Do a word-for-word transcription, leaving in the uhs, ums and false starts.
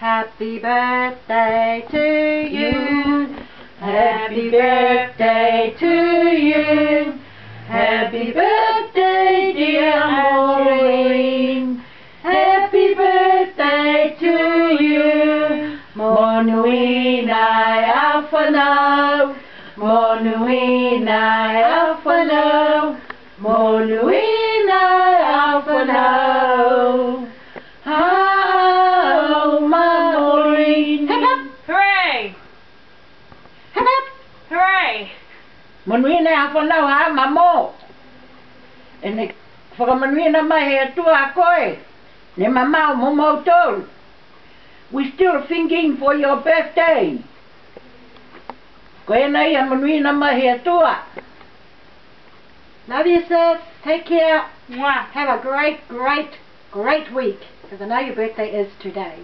Happy birthday to you. Happy birthday to you. Happy birthday, dear Maureen. Happy birthday to you. Monuina e fanau. Monuina e fanau. Monuina e fanau. Hau Maureen. Hip hip. Hooray! Hip hip. Hooray! Monuina e fanau ha Mamo. E ne fakamonuina mai he Atua a koe. Ne mamao mo mautolu. We still thinking for your birthday. Ko e nai a monuina mai he Atua. Love you, sis. Take care. Mwah. Have a great, great, great week. Because I know your birthday is today.